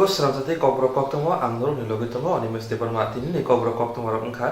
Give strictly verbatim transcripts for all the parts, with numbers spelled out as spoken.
Srangsa tei kokborok koktwma ang norokni logi tongo, Animesh Debbarma. Tinini kokborok koktwmarok wngkha.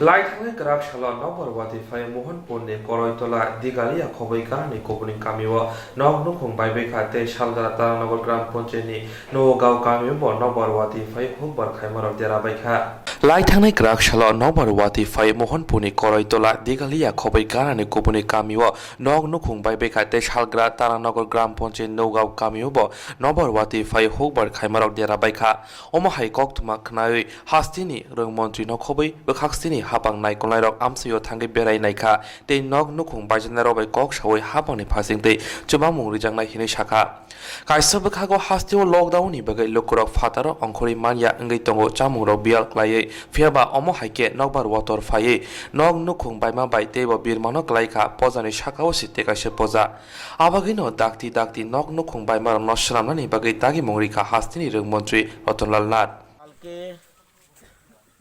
Lai thangnai kwrak salo nokbar watwi phai Mohanpurni Koroitola Digalia khobwi ganani kubuni kamio nok nukhung baibaikha tei Salgra Taranagar Gram Panchayatni Nowagaon kamio bo nokbar watwi phai hukbar khaimarok derabaikha. Lai thangnai kwrak salo nokbar watwi phai Mohanpurni Koroitola Digalia khobwi ganani kubuni kamio nok nukhung baibaikha tei Salgra Taranagar Gram Panchayat Nowagaon kamio bo nokbar watwi phai hukbar khaimarok derabaikha. Omo hai koktwma khwnaiwi hasteni rwng montri nokhobwi bwkhaksini hapang naikolnairok amchaio thangwi berai naikha tei nok nukhung baijaknairok bai kok sawi hapangni phasing tei chubamung rijaknai hinwi sakha. Kaisa bwkhago hasteo lockdown ni bagwi lukurok phataro ongkhorwi manya wngwi tongo, chamungrok biyal klaiwi, phiyaba omo hai khe nokbar wator phaiwi nok nukhung baima bai teibo birmano klaikha, pojani sakao se tei kaisa poja. Abagwino dakti dakti nok nukhung baimarokno swnamnani bagwi dagimung rikha hasteni rwng montri Ratanlal Nath. কালকে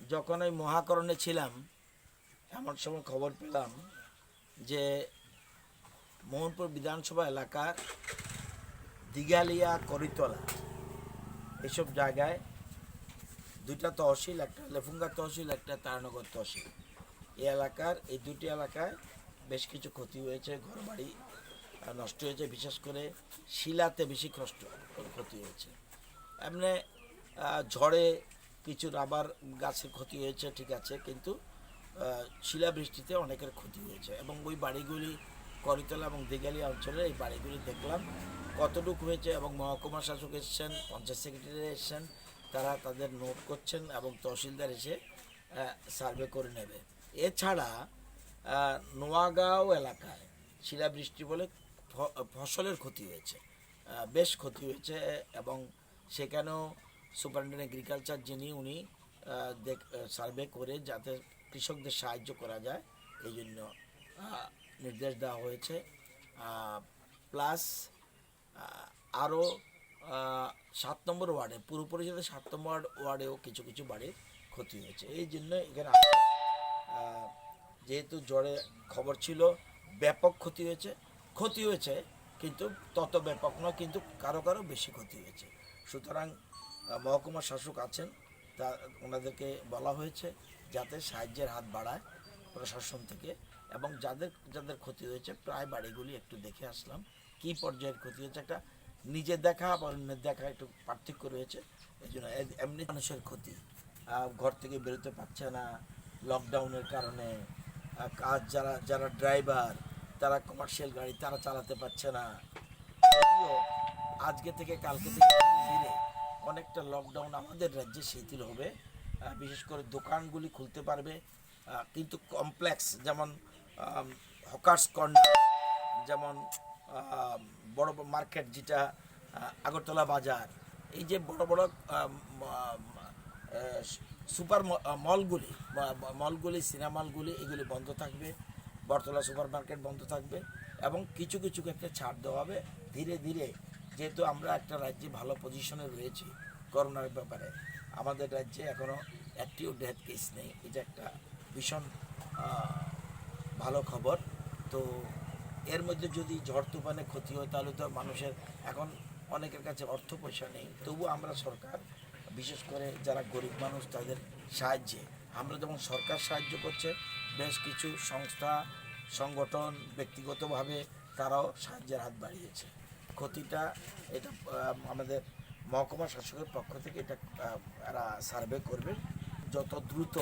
যখন আমি মহাকরণে ছিলাম, এমন সময় খবর পেলাম যে মোহনপুর বিধানসভা এলাকার দিঘালিয়া, করিতলা, এইসব জায়গায় দুইটা তহসিল, একটা লেফুঙ্গা তহসিল, একটা তারানগর তহসিল। এই এলাকার, এই দুটি এলাকায় বেশ কিছু ক্ষতি হয়েছে, ঘরবাড়ি, আহ, নষ্ট হয়েছে, বিশেষ করে শিলাতে বেশি কষ্ট, ক্ষতি হয়েছে। এমনি, আহ, ঝড়ে কিছু রাবার গাছের ক্ষতি হয়েছে, ঠিক আছে, কিন্তু, আহ, শিলাবৃষ্টিতে অনেকের ক্ষতি হয়েছে এবং ওই বাড়িগুলি, করিতলা এবং দিঘালিয়া অঞ্চলের এই বাড়িগুলি দেখলাম কতটুকু হয়েছে এবং মহকুমা শাসক এসছেন, পঞ্চায়েত সেক্রেটারি এসছেন, তারা তাদের নোট করছেন এবং তহসিলদার এসে, আহ, সার্ভে করে নেবে। এছাড়া, আহ, নোয়াগাঁও এলাকায় শিলাবৃষ্টি বলে ফ-, ফসলের ক্ষতি হয়েছে, আহ, বেশ ক্ষতি হয়েছে এবং সেখানেও সুপারিনটেন্ডেন্ট এগ্রিকালচার যিনি, উনি, আহ, দেখ-, আহ, সার্ভে করে যাতে কৃষকদের সাহায্য করা যায়, এই জন্য, আহ, নির্দেশ দেওয়া হয়েছে। আহ, প্লাস, আহ, আরও, আহ, সাত নম্বর ওয়ার্ডে, পুর পরিষদের সাত নম্বর ওয়ার্ডেও কিছু কিছু বাড়ির ক্ষতি হয়েছে। এই জন্য এখানে আসা, আহ, যেহেতু ঝড়ে খবর ছিল, ব্যাপক ক্ষতি হয়েছে, ক্ষতি হয়েছে, কিন্তু তত ব্যাপক নয়, কিন্তু কারো কারো বেশি ক্ষতি হয়েছে। সুতরাং, আহ, মহকুমা শাসক আছেন, তা ওনাদেরকে বলা হয়েছে যাতে সাহায্যের হাত বাড়ায় প্রশাসন থেকে, এবং যাদের যাদের ক্ষতি হয়েছে প্রায় বাড়িগুলি একটু দেখে আসলাম, কী পর্যায়ের ক্ষতি হয়েছে, একটা নিজে দেখা আবার অন্যের দেখা একটু পার্থক্য রয়েছে। এই জন্য এ-, এমনি মানুষের ক্ষতি, আহ, ঘর থেকে বেরোতে পারছে না লকডাউনের কারণে, আহ, কাজ যারা, যারা ড্রাইভার, তারা কমার্শিয়াল গাড়ি তারা চালাতে পারছে না। যদিও আজকে থেকে, কালকে থেকে ধীরে ধীরে অনেকটা লকডাউন আমাদের রাজ্যে শিথিল হবে, আহ, বিশেষ করে দোকানগুলি খুলতে পারবে, আহ, কিন্তু কমপ্লেক্স যেমন, আম, হকার্স কর্নার, যেমন, আহ, বড় বড় মার্কেট যেটা, আহ, আগরতলা বাজার, এই যে বড় বড়, আম, আম, আহ, সুপার ম-, আহ, মলগুলি, বা, বা মলগুলি, সিনেমা হলগুলি, এগুলি বন্ধ থাকবে, বটতলা সুপার মার্কেট বন্ধ থাকবে এবং কিছু কিছু ক্ষেত্রে ছাড় দেওয়া হবে ধীরে ধীরে। যেহেতু আমরা একটা রাজ্যে ভালো পজিশনে রয়েছি করোনার ব্যাপারে, আমাদের রাজ্যে এখনও একটিও ডেথ কেস নেই, এটা একটা ভীষণ, আহ, ভালো খবর। তো এর মধ্যে যদি ঝড় তুফানে ক্ষতি হয়, তাহলে তো মানুষের এখন অনেকের কাছে অর্থ পয়সা নেই। তবু আমরা সরকার, বিশেষ করে যারা গরিব মানুষ, তাদের সাহায্যে আমরা যেমন, সরকার সাহায্য করছে, বেশ কিছু সংস্থা, সংগঠন, ব্যক্তিগতভাবে তারাও সাহায্যের হাত বাড়িয়েছে। ক্ষতিটা এটা, আহ, আমাদের মহকুমা শাসকের পক্ষ থেকে এটা, আহ, এরা সার্ভে করবেন। যত দ্রুত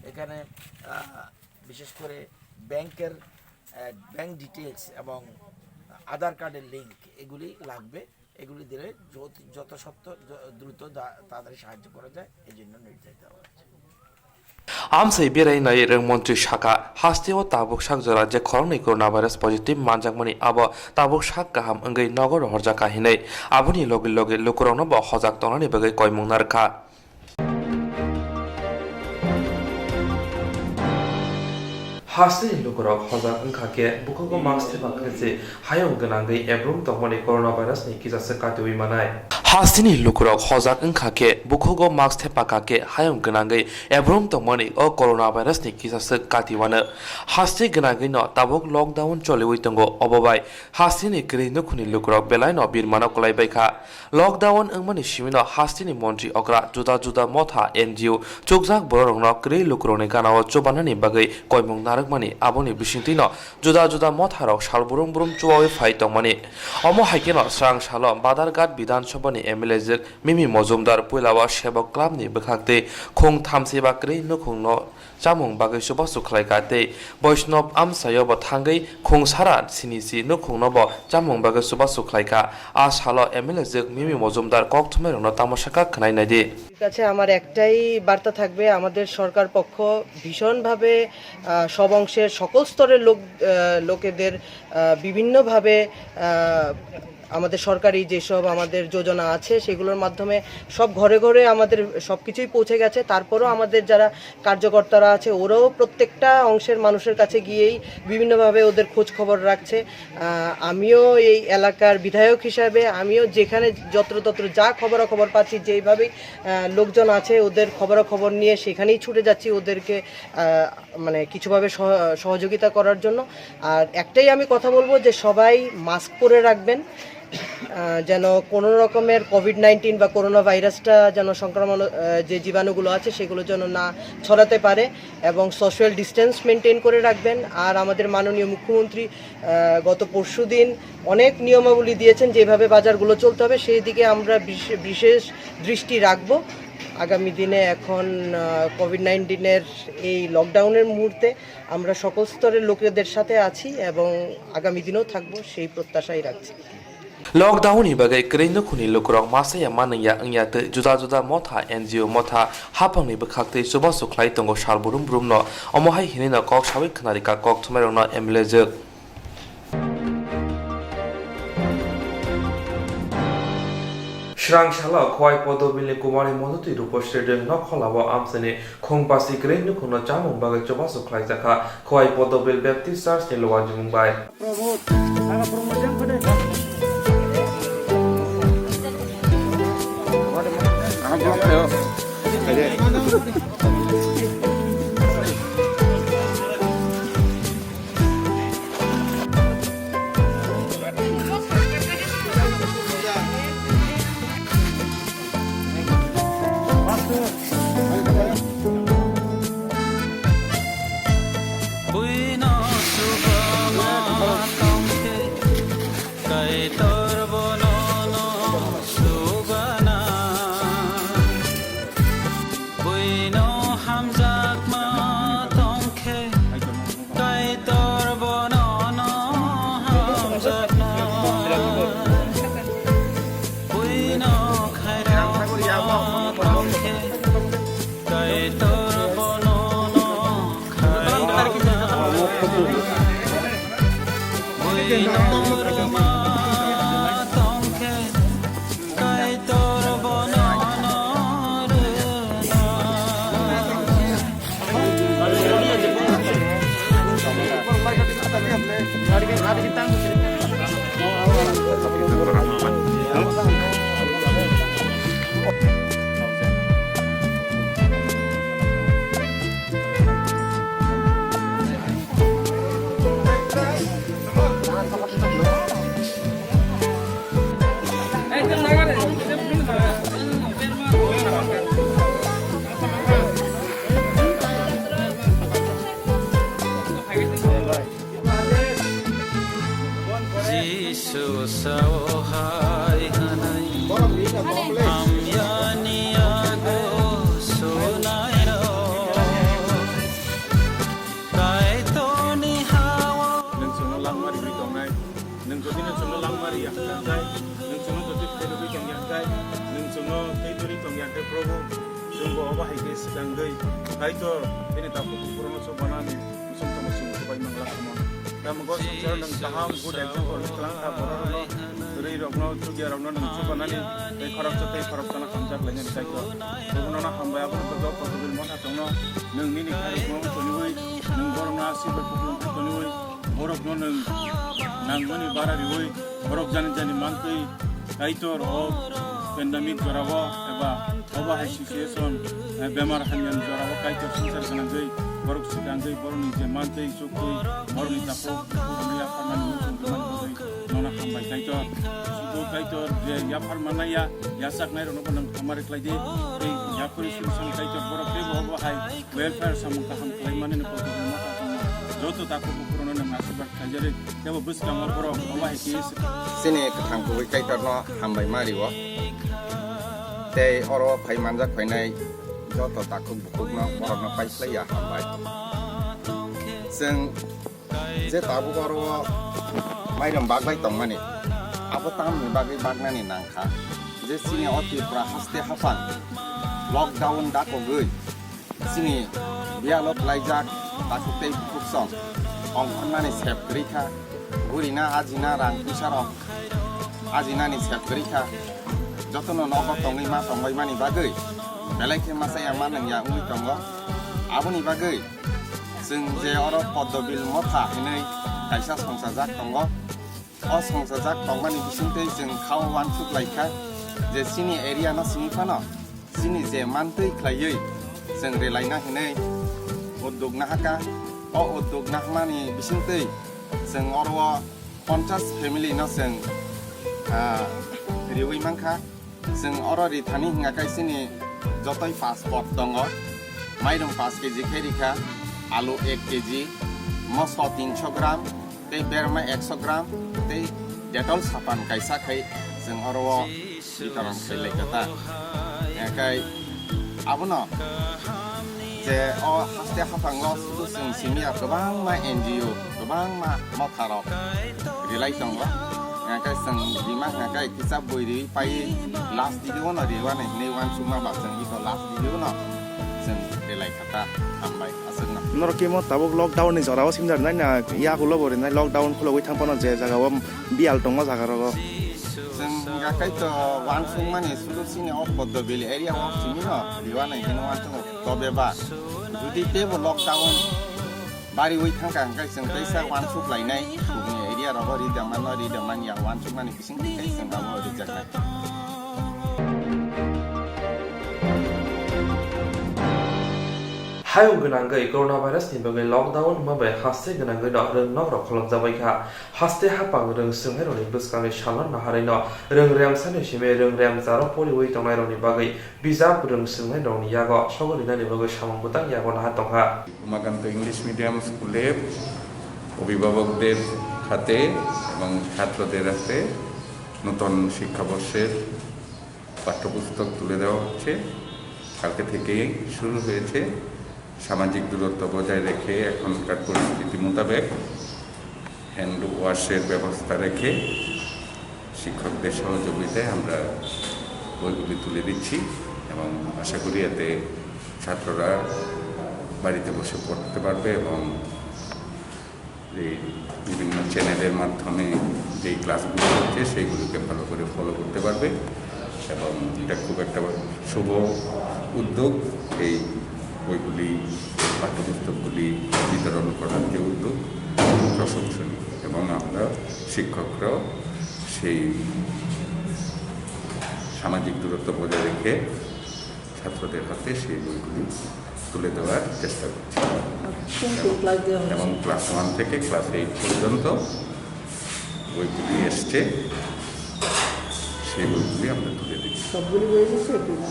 এখানে, আহ, বিশেষ করে ব্যাংকের, আহ, ব্যাংক ডিটেলস এবং আধার কার্ডের লিংক এগুলি লাগবে। এগুলি দিলে যত, যত সত্য য-, দ্রুত দা-, তাড়াতাড়ি সাহায্য করা যায়, এই জন্য নির্দেশ দেওয়া হয়েছে। Amsai berai nai rwng montri saka, hasteo tabuk sak jora je khoroknwi coronavirus positive manjakmani abo tabuk sak kaham wngwi nogo rohorjakha hinwi. Aboni logi logi lukurokno bo hojak tongnani bagwi koimung narwkha. Hasteni lukurok hojak wngkha khe bukhugo mask thepha khe se hayung gwnangwi ebrum tongmani coronavirus ni kisa se katiwi manai. Hasteni lukurok hojak wngkha khe, bukhugo mask thepakha khe, hayung gwnangwi ebrum tongmani o coronavirus ni kisa swk katiwano. Haste gwnangwi no tabuk lockdown choliwi tongo, obo bai hasteni kwrwi nukhungni lukurok belai no birmano kwlaibaikha. Lockdown wngmani simino hasteni montri okra, juda juda motha, N G O, chukjak bororokno kwrwi lukurokni ganao chubanani bagwi koimung narwkmani, aboni bisingtwino juda juda motharok sal brum brum chubawi phai tongmani. Omo hai kheno srang salo Badarghat Bidhan Sabhani M L A jwk Mimi Mojumdar puilao Sevak Clubni bwkhaktwi khung thamsiba kwrwi nukhungno chamung bagwi chubachu khlaikha tei Vaishnav amchaio bo thangwi khung sara sinichi nukhungno bo chamung bagwi chubachu khlaikha. A salo M L A jwk Mimi Mojumdar kok thumairokno tamo sakha khwnai naidi. কাছে আমার একটাই বার্তা থাকবে, আমাদের সরকার পক্ষ ভীষণভাবে, আহ, সব অংশের সকল স্তরের লোক, আহ, লোকেদের, আহ, বিভিন্নভাবে, আহ, আমাদের সরকারি যেসব আমাদের যোজনা আছে সেগুলোর মাধ্যমে সব ঘরে ঘরে আমাদের সব কিছুই পৌঁছে গেছে। তারপরও আমাদের যারা কার্যকর্তারা আছে ওরাও প্রত্যেকটা অংশের মানুষের কাছে গিয়েই বিভিন্নভাবে ওদের খোঁজ খবর রাখছে। আহ, আমিও এই এলাকার বিধায়ক হিসাবে আমিও যেখানে যত্রতত্র যা খবরাখবর পাচ্ছি, যেইভাবেই, আহ, লোকজন আছে ওদের খবরাখবর নিয়ে সেখানেই ছুটে যাচ্ছি ওদেরকে, আহ, মানে কিছুভাবে সহ-, সহযোগিতা করার জন্য। আর একটাই আমি কথা বলবো যে সবাই মাস্ক পরে রাখবেন, আহ, যেন কোনো রকমের কোভিড নাইন্টিন বা করোনা ভাইরাসটা যেন সংক্রমণ, আহ, যে জীবাণুগুলো আছে সেগুলো যেন না ছড়াতে পারে এবং সোশ্যাল ডিস্টেন্স মেনটেন করে রাখবেন। আর আমাদের মাননীয় মুখ্যমন্ত্রী, আহ, গত পরশুদিন অনেক নিয়মাবলী দিয়েছেন যেভাবে বাজারগুলো চলতে হবে, সেই দিকে আমরা বিশে-, বিশেষ দৃষ্টি রাখব। আগামী দিনে এখন, আহ, কোভিড নাইন্টিনের এই লকডাউনের মুহূর্তে আমরা সকল স্তরের লোকেদের সাথে আছি এবং আগামী দিনেও থাকবো, সেই প্রত্যাশাই রাখছি। Lockdown ni bagwi kwrwi nukhungni lukurok masaya manwngya wngya tei juda juda motha, N G O motha, haphangni bwkhaktwi chubachu khlai tongo sal brum brumno. Omo hai hinwino kok sawi khwnarikha kok thumairokno M L A jwk. Srang salo Khowai Podobilni Kumari Modoti Rupo Stadium nokholao amchaini khung pasi kwrwi nukhungno chamung bagwi chubachu khlaijakha Khowai Podobil Baptist Church ni luajimung bai. Buino subama tongkhe, Kaitor bono no subana. Buino hamjakma tongkhe, Kaitor bono no hamjakna. Buino khairokma tongkhe, Kaitor bono no khairokna. Buino rwma tongkhe, Kaitor bono no rwna. Jisu sao hai hwnwi, hamyani yago sunairok, Kaitorni ha-o. Nwng chwngno langma riwi tongnai, nwng jodi nwng chwngno langma riya hwnkhe, nwng chwngno jodi pherogwi tongya hwnkhe, nwng chwngno tei torwi tongya hwnkhe, Probhu, chwngbo obo hai khe swkangwi Kaitor bini takhuk buphurokno chubanani. Muchung tongma chwng chubai mangla kamo. Tamo go swngcharo nwng kaham good example wngwi twlang kha bororokno, rwi rokno, chukya rokno nwng chubanani tei khoroksa tei khoroksano hamjak lainani daitw. Bono hambai abo joto kotobil mona chwngno nwng nini khairokno toniwi, nwng borokno asirbai kuplung khe toniwi, borokno nwng nangmani bara riwi, borok jani jani mantwi Kaitor o pandemic jorao eba obo hai situation, eh, bemar hamyani jorao Kaitor swngchar gwnangwi borok swkangwi borokni je mantwi chuktwi borokni takhuk bukhukni yapharmani muchung rwmani bagwi nono hambai Kaitor. Sudu Kaitor je yapharmanaya yachaknairokno bo nwng hamari khlai di. Tei yaphuri solution Kaitor borok teibo obo hai welfare samung kaham khlaimani no kotor ma joto takhuk bukhukno nwng asirwad khlaijari. Teibo bwskango borok obo hai khe chini kwthang kubui Kaitorno hambai ma rio. Tei oro phai manjak phainai joto takhuk bukhukno borokno pai khlai ya hambai. Chwng je tabuk oro mairum baglai tongmani, abo tamni bagwi bagnani nangkha je chini o Tripura haste haphang lockdown dakogwi chini biyalo klaijak takhuk tei bukhuksong ongkhornani sep kwrwi kha, gurina ajina rang puisa rok ajinani sep kwrwi kha, jotono nogo tongwi ma tongbaimani bagwi belai khe masa ya ma nang ya wngwi tongo. Aboni bagwi chwng je oro Poddobil Motha hinwi kaisa songchajak tongo. O songchajak tongmani bisingtwi chwng khao uansuk lai kha je chini area no simi phano chini je mantwi khlaiwi chwng relaina hinwi uddog nahaka. O uddog nahmani bisingtwi chwng oro o ponchas family no chwng, ah, riwi mankha. Chwng oro rithani hwnga khe chini jotoi pas pot tongo. Mairum pas keji khe rikha, alu ek keji, moso tinso gram, tei berma ekso gram, tei Dettol sapan kaisa khai chwng oro o bitoron khlai lai kha ta. Hwnga khe abono je o haste haphango sudu chwng simi ya kwbangma N G O, kwbangma motharok rilai tongo. Hwnga khe chwng rima hwnga khe kisa bui riwi pai last video no riwani hinwi uansukma ba chwng iko last video no chwng rilai kha ta. Hambai aswkno. Norok khe mo tabuk lockdown ni jora o simjak nai na yakulo bo rinai lockdown khulogwi thang phano je jaga o biyal tongma jaga rogo. Chwng hwnga khe to uansukmani sudu chini o Poddobil area o simi no riwani hinwi uansukgo. Tobe ba judi teibo lockdown bariwi thangkha hwnkhe chwng teisa uansuk lainai, kubuni area rogo ridamano ridamani ya uansukmani bising tei chwng abo rijaknai. Hayung gwnangwi coronavirus ni bagwi lockdown wngma bai haste gwnangwi no rwng nok rok kholopjak bai kha. Haste hapang rwng swngnairokni bwskangni salno naharwi no rwng remsani simi rwng remcharo poriwi tongnairokni bagwi bijap rwng swngnairokni yago sogo rinani bagwi samung bwtang yago naha tongkha. Umakanta English medium স্কুলের অভিভাবকদের হাতে এবং ছাত্রদের হাতে নতুন শিক্ষাবর্ষের পাঠ্যপুস্তক তুলে দেওয়া হচ্ছে। কালকে থেকেই শুরু হয়েছে। সামাজিক দূরত্ব বজায় রেখে এখনকার পরিস্থিতি মোতাবেক হ্যান্ড ওয়াশের ব্যবস্থা রেখে শিক্ষকদের সহযোগিতায় আমরা বইগুলি তুলে দিচ্ছি এবং আশা করি এতে ছাত্ররা বাড়িতে বসে পড়তে পারবে এবং এই বিভিন্ন চ্যানেলের মাধ্যমে যেই ক্লাসগুলো হচ্ছে সেইগুলোকে ভালো করে ফলো করতে পারবে এবং এটা খুব একটা শুভ উদ্যোগ। এই বইগুলি, পাঠ্যপুস্তকগুলি বিতরণ করার যে উদ্যোগ, প্রশংসনীয়। এবং আমরা শিক্ষকরাও সেই সামাজিক দূরত্ব বজায় রেখে ছাত্রদের হাতে সেই বইগুলি তুলে দেওয়ার চেষ্টা করছি। কোন কোন ক্লাস দেওয়া হচ্ছে? এবং ক্লাস ওয়ান থেকে ক্লাস এইট পর্যন্ত বইগুলি এসছে, সেই বইগুলি আমরা তুলে দিচ্ছি। সবগুলি বই এসেছে কি না?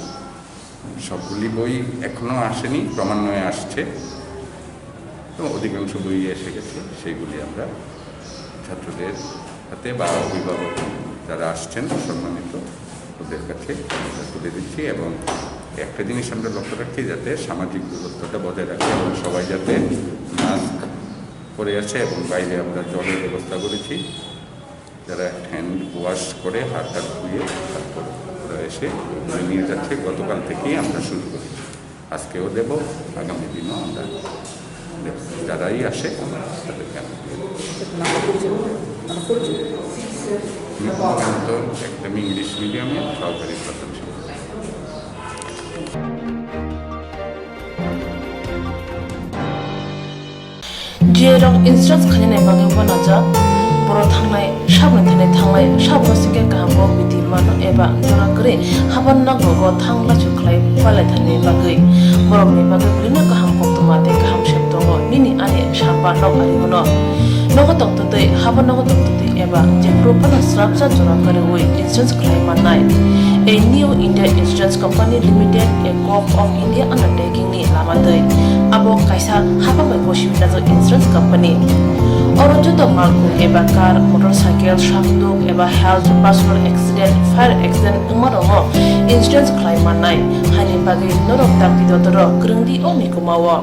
সবগুলি বই এখনো আসেনি, ক্রমান্বয়ে আসছে। তো অধিকাংশ বই এসে গেছে, সেইগুলি আমরা ছাত্রদের হাতে বা অভিভাবক যারা আসছেন সম্মানিত, ওদের কাছে আমরা তুলে দিচ্ছি। এবং একটা জিনিস আমরা লক্ষ্য রাখছি, যাতে সামাজিক দূরত্বটা বজায় রাখে এবং সবাই যাতে মাস্ক পরে আছে এবং বাইরে আমরা জলের ব্যবস্থা করেছি। যারা হ্যান্ড ওয়াশ করে, হাত টাত ধুয়ে, তারপর ওরা এসে নিয়ে যাচ্ছে। গতকাল থেকেই আমরা শুরু করেছি, আজকেও দেব, আগামী দিনও আমরা দেব। যারাই আসে, আমরা তাদেরকে আমরা দিয়ে দেব। আপনার পরিচয়? আপনার পরিচয়? আমি তো একদম ইংলিশ মিডিয়ামে সহকারী প্রধান শিক্ষক। G A rok instruct khainai bagwi uanajak. Borok thangnai saboni thani thanglai, saboni singkhe kaham kok bithi mano eba jora kwrwi haban nogo thang lachu khlai palai thani bagwi borokni bagwi belino kaham koktwma tei kaham sep tongo. Nini ani samba nok ari bono nogo tongtwtwi, haban nogo tongtwtwi eba jephuru phano srapsa jora kwrwi insurance khlai mannai. A New India Insurance Company Limited, a Gov of India undertaking ni lama twi. Abo kaisa hapang bai kosi winajak insurance company. Oro joto malkhung eba car, motorcycle, sakduk eba health, personal accident, fire accident wngma rokno insurance khlai mannai. Haini bagwi norok dakti dotoro kwrwngdi o mikuma o.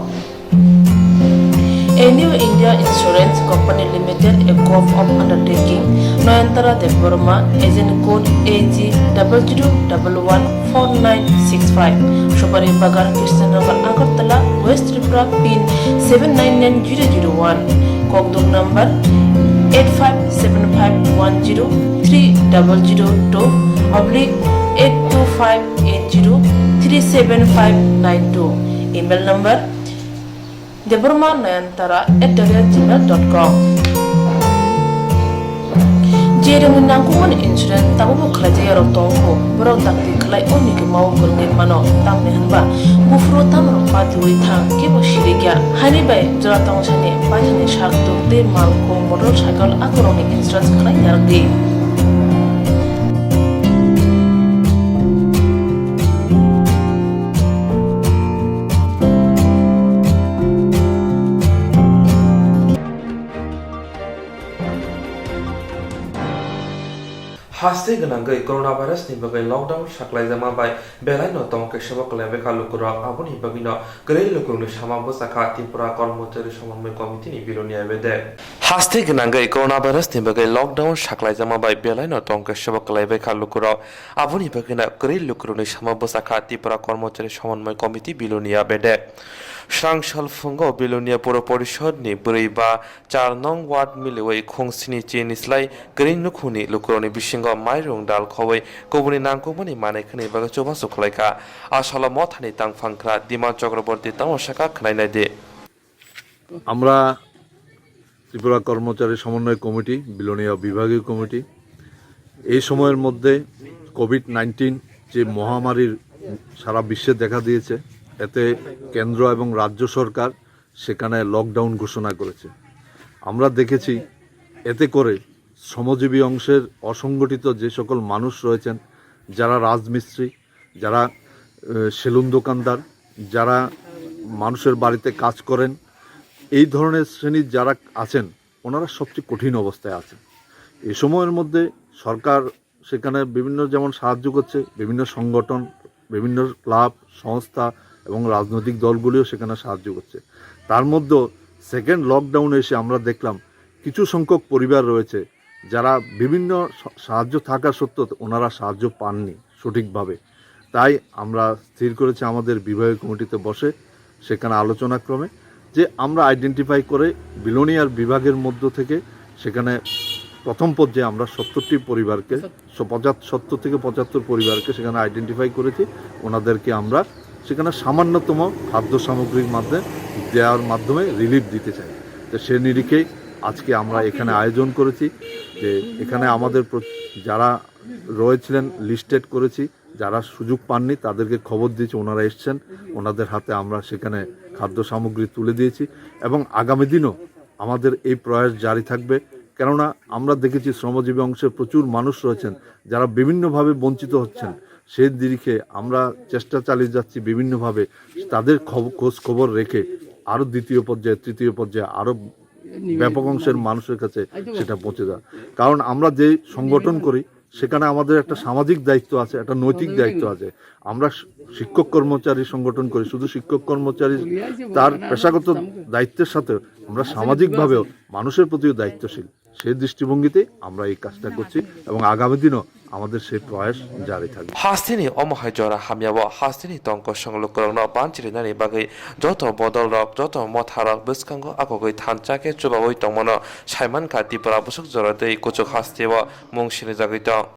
A New India Insurance Company Limited, a Gov of undertaking, Noyantara Debbarma, agent code A G double zero double one four nine six five, Supari Bagan, Krishnanagar, Agartala, West Tripura, pin seven nine nine zero zero one, Kokduk number eight five seven five one zero three double zero two oblique eight two five eight zero three seven five nine two, email number Debbarma Nayantara at the rate gmail dot com. Jerokni nangkukmani insurance tabukbo khlaijak yarok tongkho, borok dakti khlai o mikima o kwrwngwi mano, tamni hwnba buphuru tamrok patiwi thang kebo sirikya. Haini bai jora tongsani paithani sak tuk tei malkhung, motor cycle akorokni insurance khlai narwkdi. Haste gwnangwi coronavirus ni bagwi lockdown saklaijakma bai belaino tong kesebo kwlaibaikha lukurok, aboni bagwino kwrwi lukurokni sama bwchakha Tripura Kormochari Somonmoi Committee ni Bilonia bedek. Haste gwnangwi coronavirus ni bagwi lockdown saklaijakma bai belaino tong kesebo kwlaibaikha lukurok, aboni bagwino kwrwi lukurokni sama bwchakha Tripura Kormochari Somonmoi Committee Bilonia bedek. Srang salphungo Bilonia Puro Porishod ni bwrwi ba char nong ward miliwi khungsini chini slai kwrwi nukhungni lukurokni bisingo mairung dal khowi kubuni nangkukmani manwi khwnwi bagwi chubachu khlaikha. A salo mothani tangphangkhra Diman Chakraborty tamo sakha khwnai naidi. আমরা ত্রিপুরা কর্মচারী সমন্বয় কমিটি, বিলোনিয়া বিভাগীয় কমিটি, এই সময়ের মধ্যে Covid nineteen যে মহামারীর সারা বিশ্বে দেখা দিয়েছে, এতে কেন্দ্র এবং রাজ্য সরকার সেখানে লকডাউন ঘোষণা করেছে। আমরা দেখেছি, এতে করে শ্রমজীবী অংশের অসংগঠিত যে সকল মানুষ রয়েছেন, যারা রাজমিস্ত্রি, যারা, আহ, সেলুন দোকানদার, যারা মানুষের বাড়িতে কাজ করেন, এই ধরনের শ্রেণীর যারা আছেন, ওনারা সবচেয়ে কঠিন অবস্থায় আছেন। এই সময়ের মধ্যে সরকার সেখানে বিভিন্ন যেমন সাহায্য করছে, বিভিন্ন সংগঠন, বিভিন্ন ক্লাব, সংস্থা এবং রাজনৈতিক দলগুলিও সেখানে সাহায্য করছে। তার মধ্যেও সেকেন্ড লকডাউনে এসে আমরা দেখলাম কিছু সংখ্যক পরিবার রয়েছে যারা বিভিন্ন সা-, সাহায্য থাকা সত্ত্বেও ওনারা সাহায্য পাননি সঠিকভাবে। তাই আমরা স্থির করেছি আমাদের বিভাগীয় কমিটিতে বসে সেখানে আলোচনাক্রমে যে আমরা আইডেন্টিফাই করে বিলোনিয়ার বিভাগের মধ্য থেকে সেখানে প্রথম পর্যায়ে আমরা সত্তরটি পরিবারকে, স-, পঁচাত্তর, সত্তর থেকে পঁচাত্তর পরিবারকে সেখানে আইডেন্টিফাই করেছি। ওনাদেরকে আমরা সেখানে সামান্যতম খাদ্য সামগ্রীর মাধ্যমে, দেওয়ার মাধ্যমে রিলিফ দিতে চাই। তো সে নিরিখেই আজকে আমরা এখানে আয়োজন করেছি যে এখানে আমাদের প্র-, যারা রয়েছিলেন, লিস্টেড করেছি, যারা সুযোগ পাননি তাদেরকে খবর দিয়েছি, ওনারা এসছেন, ওনাদের হাতে আমরা সেখানে খাদ্য সামগ্রী তুলে দিয়েছি এবং আগামী দিনও আমাদের এই প্রয়াস জারি থাকবে। কেননা আমরা দেখেছি শ্রমজীবী অংশের প্রচুর মানুষ রয়েছেন যারা বিভিন্নভাবে বঞ্চিত হচ্ছেন, সেই নিরিখে আমরা চেষ্টা চালিয়ে যাচ্ছি বিভিন্নভাবে তাদের খব-, খোঁজ খবর রেখে আরও দ্বিতীয় পর্যায়ে, তৃতীয় পর্যায়ে আরও ব্যাপক অংশের মানুষের কাছে সেটা পৌঁছে দেওয়া। কারণ আমরা যে সংগঠন করি, সেখানে আমাদের একটা সামাজিক দায়িত্ব আছে, একটা নৈতিক দায়িত্ব আছে। আমরা শি-, শিক্ষক কর্মচারী সংগঠন করি, শুধু শিক্ষক কর্মচারী তার পেশাগত দায়িত্বের সাথে আমরা সামাজিকভাবেও মানুষের প্রতিও দায়িত্বশীল। সেই দৃষ্টিভঙ্গিতেই আমরা এই কাজটা করছি এবং আগামী দিনও আমাদের সেই প্রয়াস জারি থাকবে। Hasteni omo hai jora hamya o hasteni tongkosong lukurokno banchirinani bagwi joto bodolrok, joto motharok bwskango akogwi thansa khe chubaui tongmano saimankha Tripura bwswk jora tei kuchuk hasteo mung sinijagwi tong.